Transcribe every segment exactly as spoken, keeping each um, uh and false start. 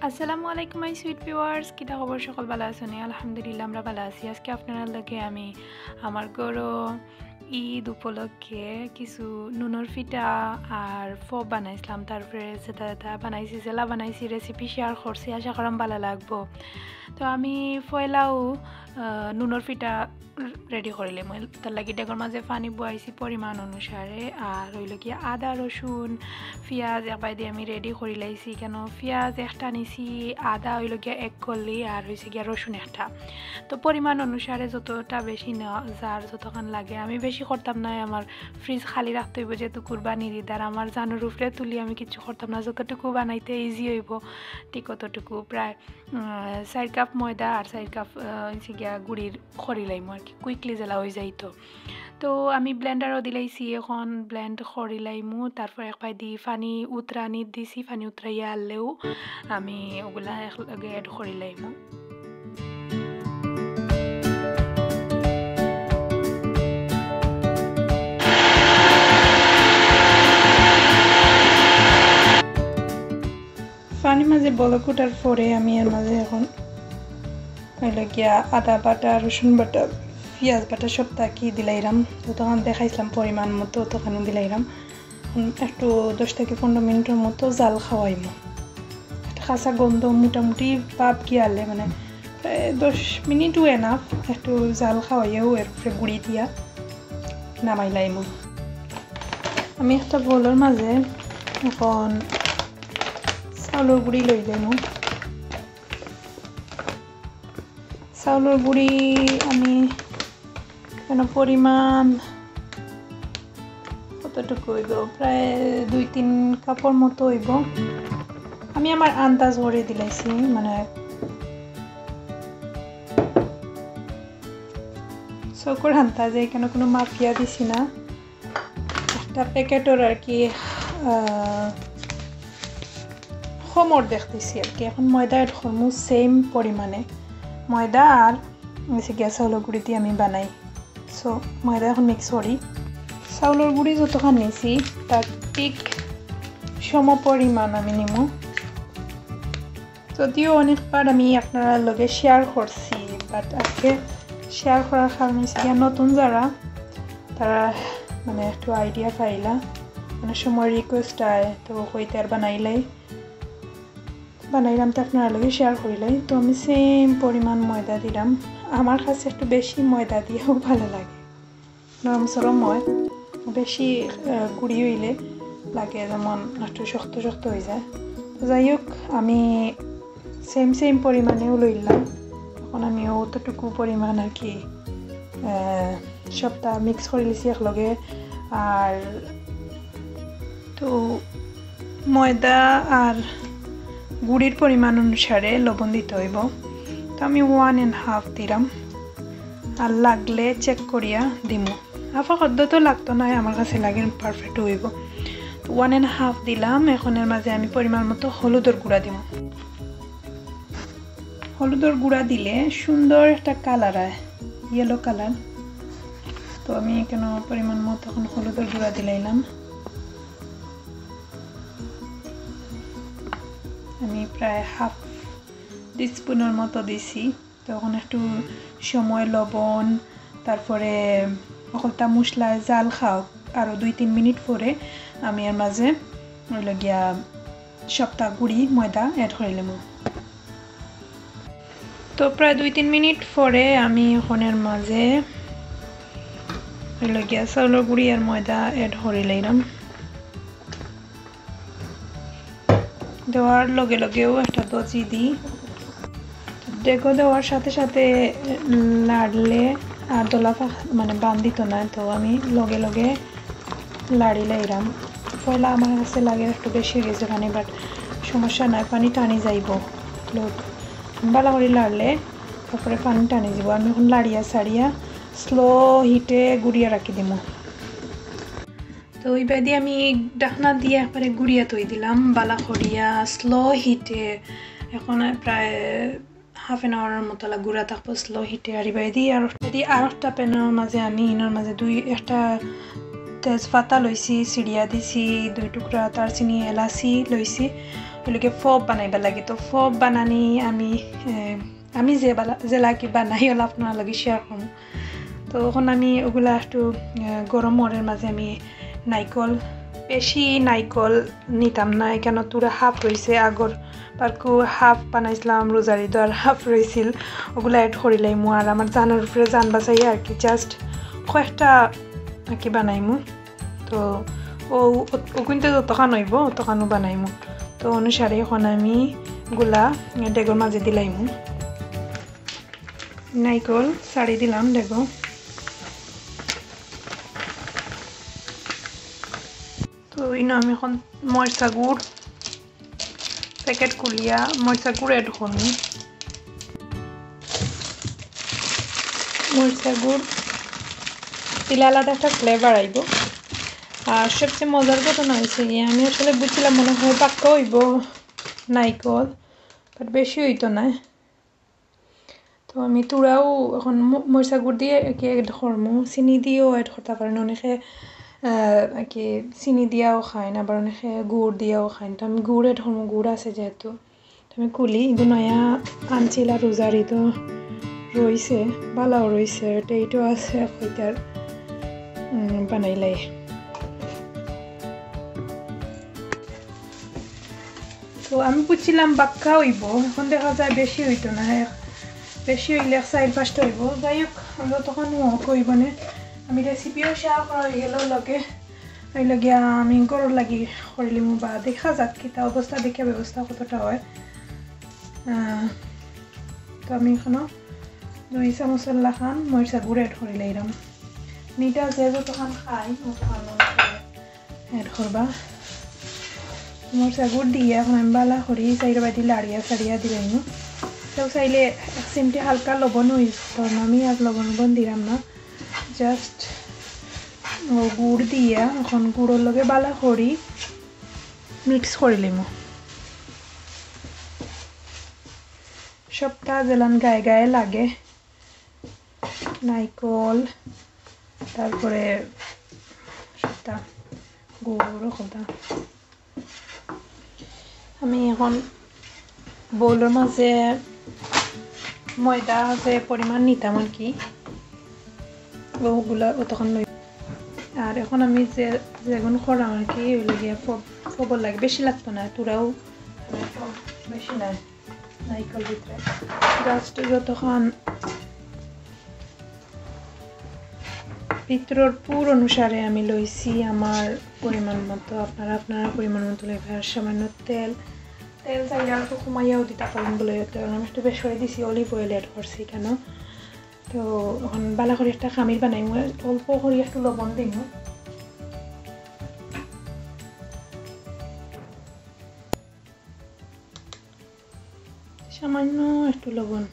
আসসালামু আলাইকুম my sweet viewers, কিতা খবর? সকল ভালা আছইন নি? আলহামদুলিল্লাহ, আমরা ভালা আছি। আজকে আপনারার লগে আমি আমার ঘরো ঈদ উপলক্ষে কিছু নুনর ফিটা আর ফো বানাইছিলাম, তারপরে যেটা যেটা বানাইছি, যেলা বানাইছি, recipe share করছি, আশা করাম ভালা লাগবো। তো আমি পয়লাউ, আহ, নুনর ফিটা ready করিলাইমু। তার লাগি ডেগর মাঝে পানি বওয়াইছি পরিমাণ অনুসারে। আর অইলো গিয়া আদা, রসুন, পিয়াজ একবায়দি আমি ready করিলাইছি। কেন পিয়াজ একটা নিছি, আদা অইলো গিয়া এক কলি, আর অইছে গিয়া রসুন একটা। তো পরিমাণ অনুসারে যতটা বেশি নেওয়া যার যতখান লাগে। আমি বেশি করতাম না, আমার fridge খালি রাখতে অইবো, যেহেতু কুরবানির ঈদ। আর আমার জানর উপরে তুলি আমি কিচ্ছু করতাম না, যতটুকু বানাইতে easy অইবো ঠিক অতটুকু। প্রায়, আহ, চাইর কাপ ময়দা আর চাইর কাপ, আহ, অইছে গিয়া গুড়ির করিলাইমু আর কি, quickly যেলা অই যাইতো। তো আমি blenderও দিলাইছি, এখন blend করিলাইমু। তারপর একবায়দি পানি উতরানি দিছি, পানি উতরাইয়া আনলেউ আমি ওগুলা একলগে add করিলাইমু। পানির মাঝে বলক উঠার পরে আমি এর মাঝে এখন অইলো গিয়া আদা বাটা, রসুন বাটা, পিয়াজ বাটা সবতা কি দিলাইরাম, যতখান দেখাইছিলাম পরিমাণ মতো অতখানি দিলাইরাম। এখন একটু দশ থাকি পনেরো মিনিটর মতো জাল খাওয়াইমু। একটা কাঁচা গন্ধ মোটামুটি ভাব গিয়ালে, মানে, প্রায় দশ মিনিটও enough, একটু জাল খাওয়াইয়াউ এর উপরে গুড়ি দিয়া নামাইলাইমু। আমি একটা bowlর মাঝে এখন চাউলর গুড়ি লইলাইমু। চাউলর গুড়ি আমি কেন পরিমাণ কতটুকু অইবো, প্রায় দুই তিন কাপর মতো অইবো। আমি আমার আন্দাজ করি দিলাইছি, মানে চকুর আন্দাজে, কেন কোনো মাপিয়া দিছি না। একটা প্যাকেটর আর কি, আহ, কমর দেখতেছি আর কি। এখন ময়দা add করমু same পরিমাণে, ময়দা আর অইছে গিয়া চাউলর গুড়ি দি আমি বানাই। So ময়দা এখন mix করি। চাউলর গুড়ি যতখান নিছি তার ঠিক সম পরিমাণ আমি নিমু। যদিও অনেকবার আমি আপনারার লগে share করছি, but আজকে share করার কারণ অইছে গিয়া নতুন যারা, তারা মানে একটু idea পাইলা। অনেক সময় request আয়, তো কইতে আর বানাইলাই, বানাইলাম তো আপনারার লগে share করিলাই। তো আমি same পরিমাণ ময়দা দিলাম। আমার কাছে একটু বেশি ময়দা দিয়াও ভালা লাগে, নরম সরম অয়, বেশি, আহ, গুড়ি অইলে লাগে যেমন একটু শক্ত শক্ত অই যায়। তো যাই হোক, আমি same same পরিমাণেউ লইলাম। এখন আমি অতটুকু পরিমাণ আর কি, আহ, সবটা mix করিলিছি একলগে। আর তো ময়দা আর গুড়ির পরিমাণ অনুসারে লবণ দিতে অইবো। তো আমি one and half দিলাম, আর লাগলে check করিয়া দিমু। হাফা কদ্দ তো লাগতো নায়, আমার কাছে লাগে perfect অইবো। তো one and half দিলাম। এখন এর মাঝে আমি পরিমাণ মতো হলুদর গুঁড়া দিমু। হলুদর গুঁড়া দিলে সুন্দর একটা colour আয়, yellow colour। তো আমি কেন পরিমাণ মতো এখন হলুদর গুঁড়া দিলাইলাম। আমি প্রায় half teaspoonর মতো দিছি। তো এখন একটু সময় লবণ, তারপরে হকলতা মশলায় জাল খাওয়াউক, আরও দুই তিন মিনিট পরে আমি এর মাঝে অইলো গিয়া সবটা গুঁড়ি ময়দা add করিলিমু। তো প্রায় দুই তিন মিনিট পরে আমি এখন এর মাঝে অইলো গিয়া চাউলর গুঁড়ি আর ময়দা add করিলাইলাম। দেওয়ার লগে লগেউ একটা দজি দি। ডেগো দেওয়ার সাথে সাথে লাড়লে আর দলা ফা-, মানে বান্ধিতো নায়, তো আমি লগে লগে লাড়িলাইরাম। পয়লা আমার কাছে লাগে একটু বেশি অই গেছে পানি, but সমস্যা নাই, পানি টানি যাইবো। লোক ভালা করি লাড়লে তারপরে পানি টানি যাইবো। আমি এখন লাড়িয়া সাড়িয়া slow heatএ গুড়িয়া রাখি দিমু। তো ইবায়দি আমি ঢাকনা দিয়া একবারে গুড়িয়া থই দিলাম, ভালা করিয়া slow heatএ। এখন প্রায় half an hourর মতো লা গুড়া থাকবো slow heatএ। আর ইবায়দি আর, ইবায়দি আর একটা panর মাঝে আমি ইনোর মাঝে দুই, একটা তেজপাতা লইছি, ছিড়িয়া দিছি দুই টুকরা, দারচিনি, এলাচি লইছি। এগুলোকে ফব বানাইবার লাগে। তো ফব বানানি আমি, এ, আমি যে বালা-, যেলা কি বানাই, ওলা আপনার লগে শেয়ার করবো। তো এখন আমি ওগুলা একটু, এ, গরম অরের মাঝে আমি নাইকল, বেশি নাইকল নিতাম না, এখানে তুরা হাফ রইছে, আগর পারকু হাফ বানাইছিলাম রোজার ঈদ, আর হাফ রইছিল, ওগুলা অ্যাড করি লাইমু। আর আমার জানার উপরে জান বাঁচাই আর কি, জাস্ট কয়েকটা আর কি বানাইমু। তো ও, ও, ও কিন্তু যতখান অইব, অতখানও বানাইমু। তো অনুসারে এখন আমি গুলা ডেগর মাঝে দিলাইমু। নাইকল ছাড়ি দিলাম ডেগো। তো ইনো আমি এখন মরিচা গুড় প্যাকেট খুলিয়া মরিচা গুড় অ্যাড করমু। মরিচা গুড় দিলে আলাদা একটা ফ্লেভার আইব। আর সবচেয়ে মজার ঘটনা হয়েছে কি, আমি আসলে বুঝছিলাম মনে হয় বাক্কা হইব নাইকল, বাট বেশি হইতো না। তো আমি তুরাও এখন ম-, মরিচা গুড় দিয়ে কি অ্যাড করমু, চিনি দিয়েও অ্যাড করতে পারেন। অনেকে, আহ, কি চিনি দিয়াও খাইন, আবার অনেকে গুড় দিয়াও খাইন। তো আমি গুড় অ্যাড করমু, গুড় আছে যেহেতু। তো আমি কুলি, ইগু নয়া আনছিলা রোজার ঈদো রইছে, বালাও রইছে, টেইটো আছে, কইতার, উম, বানাইলাই। তো আমি বুঝছিলাম বাক্কা হইব, এখন দেখা যায় বেশি হইতো না, এক-, বেশি হইলে এক চাইর পাঁচটা হইব। যাই হোক, আমরা তখন হোক হইব না, আমি রেসিপিও শেয়ার করা হয়ে গেল লগে। এই লাগিয়া আমি গরুর লাগি করিলিমু বা দেখা যাক কিতা অবস্থা, দেখে ব্যবস্থা কতটা হয়। আহ, তো আমি এখনো দুই চামচ লাখান মরিচা গুড় অ্যাড করি লাইলাম। মিঠা যে যতখান খাই, অতখান অ্যাড করবা। মরিচা গুড় দিয়ে এখন আমি বালা করি চাইর বাটি লাড়িয়া চাড়িয়া দিলাইমু। তো চাইলে এক চিমটি হালকা লবণও ইউজ করতাম, আমি আর লবণ লবণ দিলাম না, জাস্ট ও গুড় দিয়া এখন গুড়র লগে বালা করি মিক্স করি লিমু। সবটা যেলান গায়ে গায়ে লাগে, নাইকল, তারপরে সবটা গুড় কথা। আমি এখন বোলর মাঝে ময়দা যে পরিমাণ নিতাম আর কি, ওগুলা অতখান লই। আর এখন আমি যে, যেগুন করলাম আর কি, ওই লাগিয়া ফব-, ফবর লাগে, বেশি লাগতো না, তোরাও বেশি নাই নাইকল ভিতরে, জাস্ট যতখান ভিতরর পুর অনুসারে আমি লইছি আমার পরিমাণ মতো, আপনারা আপনারা পরিমাণ মতো লইবেন। আর সামান্য তেল, তেল চাইলে আর একটু কমাইয়াও দিতে পারেন বলে, তেল আমি একটু বেশ করে দিছি, অলিভ অয়েল অ্যাড করছি কেন। তো এখন বালা করি একটা খামির বানাইমু, অল্প করি একটু লবণ দিমু। সামান্য একটু লবণ।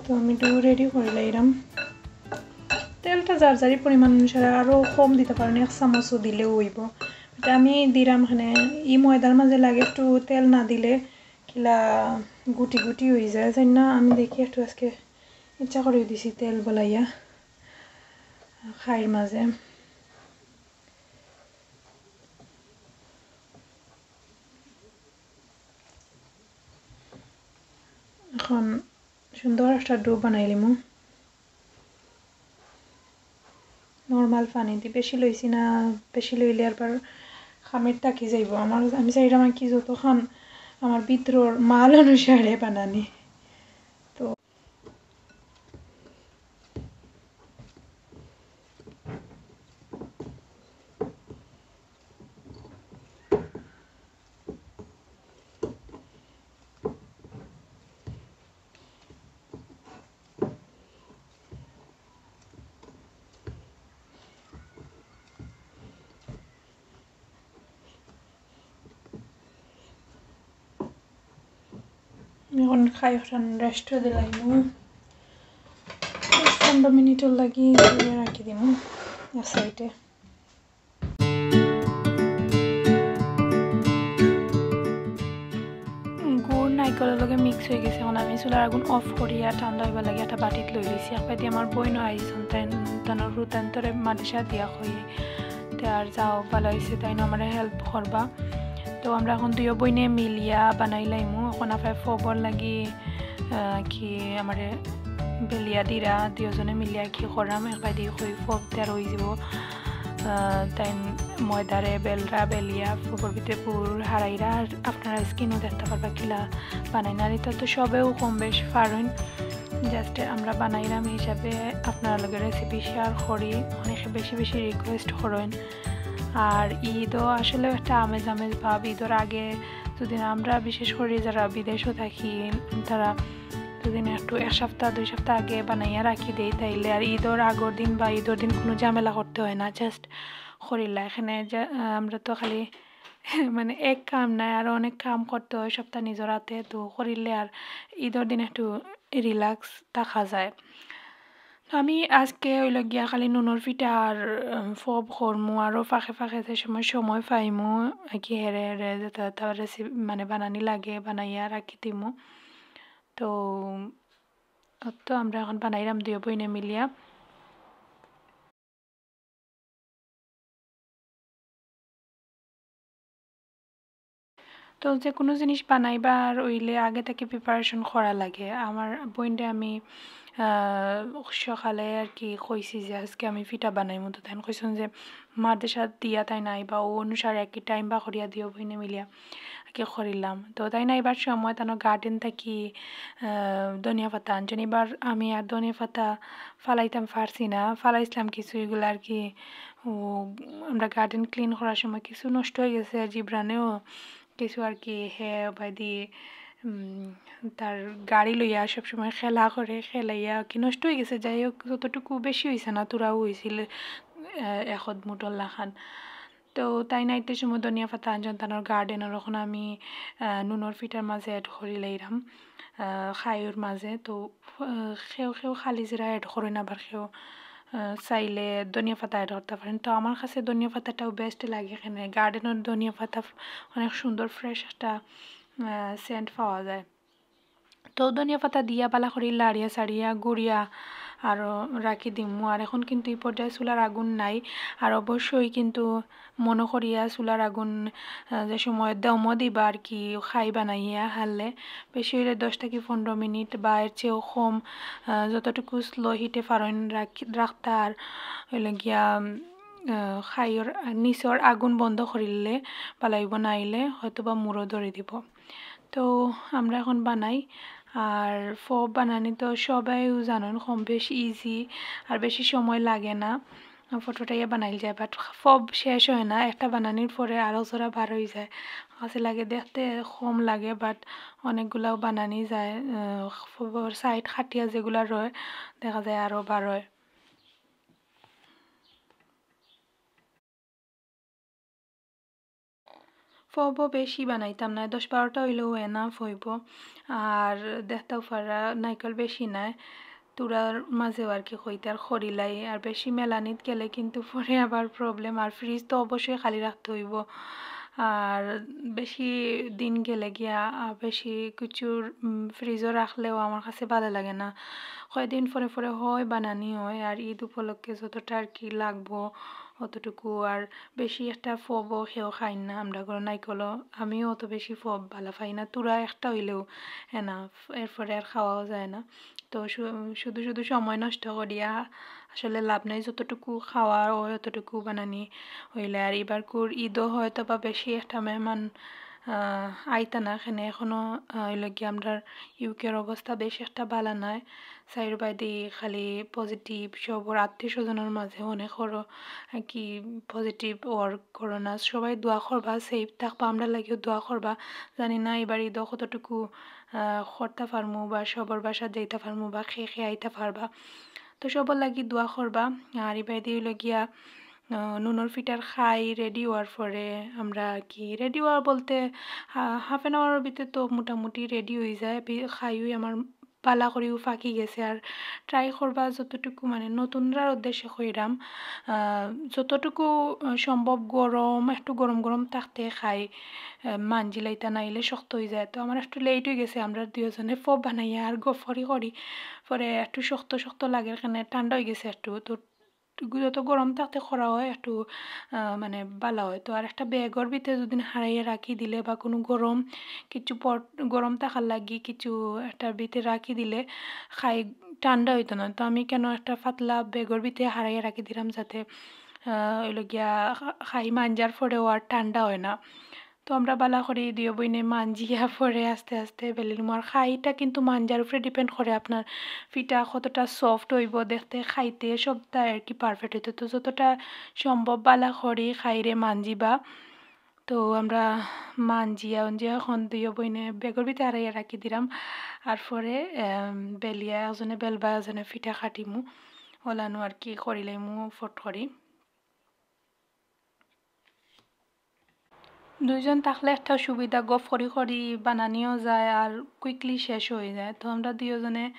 তো আমি ডো রেডি করি লাইলাম। তেলটা যার যারই পরিমাণ অনুসারে আরও কম দিতে পারেন, এক চামচও দিলেও হইব। এটা আমি দিলাম এখানে, এই ময়দার মাঝে লাগে একটু তেল না দিলে কিলা গুটি গুটি হয়ে যায়, তাই না? আমি দেখি একটু আজকে ইচ্ছা করে দিছি তেল বলাইয়া খাইর মাঝে। এখন সুন্দর একটা ডো বানাই লিমু। নর্মাল পানি দি বেশি লইছি না, বেশি লইলে আবার খামির থাকি যাইব। আমার, আমি চাইলাম আর কি যতখান আমার ভিতরর মাল অনুসারে বানানি। তো এখন খাই ওখান রেস্ট দিলাইমু দশ পনেরো মিনিটর লাগি, রাখি দিমু এক সাইডে। গুড় নাইকলর লগে মিক্স হয়ে গেছে। এখন আমি চুলার আগুন অফ করিয়া ঠান্ডা হইবার লাগি একটা বাটিত লই লইছি। এক বাটি আমার বইন আইছন, তাই তানোর রুতান্তরে মাদেশা দিয়া খই। তে আর যাও, ভালা অইছে, তাইন আমারে help করবা। তো আমরা এখন দুইও বইনে মিলিয়া বানাইলাইমু। এখন আফায় ফবর লাগি, আহ, কি আমারে বেলিয়া দিরা, দুইওজনে মিলিয়া কি কররাম, একবায়দি কই ফব তৈয়ার অইযিবো। আহ, তাইন ময়দারে বেলরা, বেলিয়া ফবর ভিতরে পুর হারাইরা, আর আপনারা screenও দেখতা পারবা কিলা বানাইন। আর ইতা তো সবেউ কম বেশ পারইন, just আমরা বানাইরাম হিসাবে আপনারার লগে recipe share করি। অনেকে বেশি বেশি request করইন। আর ঈদও আসলে একটা আমেজ আমেজ ভাব। ঈদর আগে যদি আমরা, বিশেষ করি যারা বিদেশো থাকি, তারা যদি একটু এক সপ্তাহ দুই সপ্তাহ আগে বানাইয়া রাখি দেই, তাইলে আর ঈদর আগর দিন বা ঈদর দিন কুনু ঝামেলা করতে অয় না। Just করিলা এখানে যে, আহ, আমরা তো খালি মানে এক কাম নায়, আরো অনেক কাম করতে অয় সপ্তাহ নিজর আতে, তো করিলে আর ঈদর দিন একটু relax থাকা যায়। তো আমি আজকে অইলো গিয়া খালি নুনর ফিটা আর, উম, ফব করমু, আরো ফাঁকে ফাঁকে যে সময় সময় পাইমু, আর কি হেরে হেরে যেটা যেটা recipe মানে বানানি লাগে, বানাইয়া রাখি দিমু। তো, তো আমরা এখন বানাইরাম দুইও বইনে মিলিয়া। তো যে কুনু জিনিস বানাইবার অইলে আগে থাকি preparation করা লাগে। আমার বইনরে আমি, আহ, সকালে আর কি কইছি যে আজকে আমি ফিটা বানাইমু, তো তাইন কইছইন যে মাদ্রাসা দিয়া তাইন আইবা, অউ অনুসারে আর কি time বার করিয়া দুইও বইনে মিলিয়া আর কি করিলাম। তো তাইন আইবার সময় তানর garden থাকি, আহ, ধনিয়া পাতা আনছইন। এবার আমি আর ধনিয়া পাতা ফালাইতাম পারছি না, ফালাইছলাম কিছু, ইগুলা আর কি ও আমরা garden clean করার সময় কিছু নষ্ট অইগেছে, আর জিবরানেও কিছু আর কি হে বায়দি, উম, তার গাড়ি লইয়া সবসময় খেলা করে, খেলাইয়া কি নষ্ট অইগেছে। যাই হোক, ততটুকু বেশি অইছে না, থুড়াউ অইছিল, আহ, এক আধ মুঠর লাখান। তো তাইন আইতে সময় ধনিয়া পাতা আনছইন তানর gardenর, অখন আমি, আহ, নুনর ফিটার মাঝে add করিলাইরাম, আহ, খাইর মাঝে। তো আহ, কেউ কেউ খালি জিরা add করইন, আবার কেউ, আহ, চাইলে ধনিয়া পাতা add করতা পারইন। তো আমার কাছে ধনিয়া পাতাটাউ best লাগে, এখানে gardenর ধনিয়া পাতা অনেক সুন্দর fresh একটা, আহ, scent পাওয়া যায়। তো ধনিয়া পাতা দিয়া ভালা করি লাড়িয়া চাড়িয়া গুড়িয়া আরও রাখি দিমু। আর এখন কিন্তু ই পর্যায়ে চুলার আগুন নাই, আর অবশ্যই কিন্তু মনো করিয়া চুলার আগুন, আহ, যে সময় দমও দিবা আর কি, খাই বানাইয়া হারলে, বেশি অইলে দশ থাকি পনেরো মিনিট বা এর চেয়েও কম, আহ, যতটুকু slow heatএ পারইন রাখ-, রাখতা। আর অইলো গিয়া, আহ, খাইর নিচর আগুন বন্ধ করিলে ভালা অইবো, নাইলে হয়তো বা মুড়ো ধরি দিবো। তো আমরা এখন বানাই। আর ফব বানানি তো সবাইউ জানইন, কম বেশ easy, আর বেশি সময় লাগে না। ফটফটাইয়া বানাইল যায়, but ফব শেষ অয় না, একটা বানানির পরে আরও জোড়া বার অই যায়। কাছে লাগে দেখতে কম লাগে, but অনেকগুলাউ বানানি যায়। আহ, ফবর side কাটিয়া যেগুলা রয়, দেখা যায় আরও বার অয়। ফবও বেশি বানাইতাম না, দশ বারোটা অইলেও enough অইবো। আর দেখতাউ পাররা নাইকল বেশি নাই, থুড়ার মাঝেও আর কি কইতার করিলাই। আর বেশি মেলানিত গেলে কিন্তু পরে আবার problem। আর fridge তো অবশ্যই খালি রাখতে অইবো। আর বেশি দিন গেলে গিয়া, আহ, বেশি কিছু, উম, fridgeও রাখলেও আমার কাছে ভালা লাগে না। কয়দিন পরে পরে হয় বানানি হয়, আর ঈদ উপলক্ষে যতটা আর কি লাগবো অতটুকু। আর বেশি একটা ফবও কেউ খাইন না আমরা ঘরো নাইকলও। আমিও অত বেশি ফব ভালা পাই না, থুড়া একটা অইলেও enough, এরপরে আর খাওয়াও যায় না। তো শু-, শুধু শুধু সময় নষ্ট করিয়া আসলে লাভ নাই, যতটুকু খাওয়া অয় অতটুকু বানানি অইলে। আর ইবারকুর ঈদও হয়তো বা বেশি একটা মেহমান, আহ, আইতা না, কেনে এখনো, আহ, অইলো গিয়া আমরার UKর অবস্থা বেশি একটা ভালা নায়। চাইর বায়দি খালি positive, সবর আত্মীয় স্বজনর মাঝে অনেক বড়, আহ, কি positive অর করোনা। সবাই দোয়া করবা, safe থাকবা, আমরার লাগিও দোয়া করবা। জানি না ইবার ঈদও কতটুকু, আহ, করতা পারমু বা সবর বাসাত যাইতা পারমু বা কে কে আইতা পারবা। তো সবর লাগি দোয়া করবা। আর ইবায়দি অইলো গিয়া, আহ, নুনর ফিটার খাই ready অওয়ার পরে আমরা কি ready অওয়া বলতে, আহ, half an hourর ভিতরে তো মোটামুটি ready অই যায়। বি-, খাইও আমার ভালা করিও ফাকি গেছে। আর try করবা যতটুকু, মানে, নতুনরার উদ্দেশ্যে কইরাম, আহ, যতটুকু, আহ, সম্ভব গরম, একটু গরম গরম থাকতে খাই, আহ, মানজিলাইতা, নাইলে শক্ত অই যায়। তো আমার একটু late অই গেছে, আমরা দুইওজনে ফব বানাইয়া আর গফরি করি, পরে একটু শক্ত শক্ত লাগের কেনে ঠান্ডা অই গেছে একটু। তো যত গরম থাকতে করা অয় একটু, আহ, মানে বালা অয়। তো আর একটা ব্যাগর ভিতরে যদি হারাইয়া রাখি দিলে বা কুনু গরম কিছু পট, গরম থাকার লাগি কিছু একটার ভিতরে রাখি দিলে খাই ঠান্ডা অইতো না। তো আমি কেনে একটা পাতলা ব্যাগর ভিতরে হারাইয়া রাখি দিলাম, যাতে, আহ, অইলো গিয়া খা-, খাই মাঞ্জার পরেও আর ঠান্ডা অয় না। তো আমরা বালা করি দুইও বইনে মাঞ্জিয়া পরে আস্তে আস্তে বেলিলিমু। আর খাইটা কিন্তু মাঞ্জার উপরে depend করে আপনার পিঠা কতটা soft অইবো, দেখতে খাইতে সবটা আর কি perfect অইতো। তো যতটা সম্ভব বালা করি খাইরে মাঞ্জিবা। তো আমরা মাঞ্জিয়া উঞ্জিয়া এখন দুইও বইনে ব্যাগর ভিতরে হারাইয়া রাখি দিলাম। আর পরে, আম, বেলিয়া একজনে বেলবা, একজনে পিঠা কাটিমু, ওলানো আর কি করিলাইমু ফট করি। দুইজন থাকলে একটা সুবিধা, গফ করি করি বানানিও যায় আর quickly শেষ অই যায়। তো আমরা দুইওজনে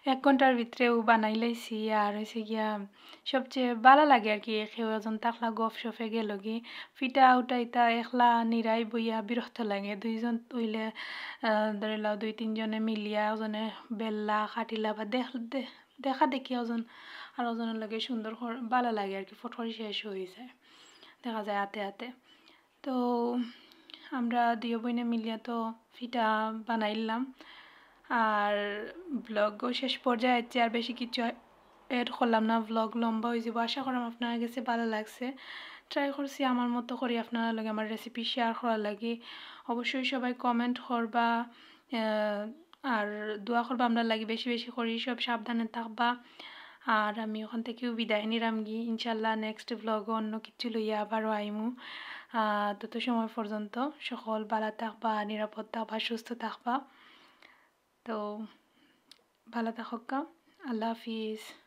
এক ঘন্টার ভিতরেও বানাই লাইছি। আর অইছে গিয়া সবচেয়ে বালা লাগে আর কি, কেউ একজন থাকলা গফ শফে গেলগি। পিঠা উঠাইতা একলা নিরাই বইয়া বিরক্ত লাগে, দুইজন অইলে, আহ, ধরি লাও দুই তিনজনে মিলিয়া একজনে বেললা কাটিলা বা দেখ-, দে-, দেখা দেখি একজন আর একজনের লগে সুন্দর কর-, বালা লাগে আর কি, ফট করি শেষ অই যায়, দেখা যায় আতে আতে। তো আমরা দুইও বইনে মিলিয়া তো পিঠা বানাইলাম। আর vlogও শেষ পর্যায়ে আইছে, আর বেশি কিছু add করলাম না, vlog লম্বা অই যাইবো। আশা করাম আপনার গেছে বালা লাগছে। Try করছি আমার মতো করি আপনার লগে আমার recipe share করার লাগি। অবশ্যই সবাই comment করবা, আহ, আর দোয়া করবা আমরার লাগি বেশি বেশি করি। সব সাবধানে থাকবা। আর আমি ওখান থাকিও বিদায় নিরামগি। ইনশাল্লাহ next vlogও অন্য কিছু লইয়া আবারও আইমু। আহ, তত সময় পর্যন্ত সকল বালা থাকবা, নিরাপদ থাকবা, সুস্থ থাকবা। তো বালা থাকউক্কা। আল্লাহ হাফিজ।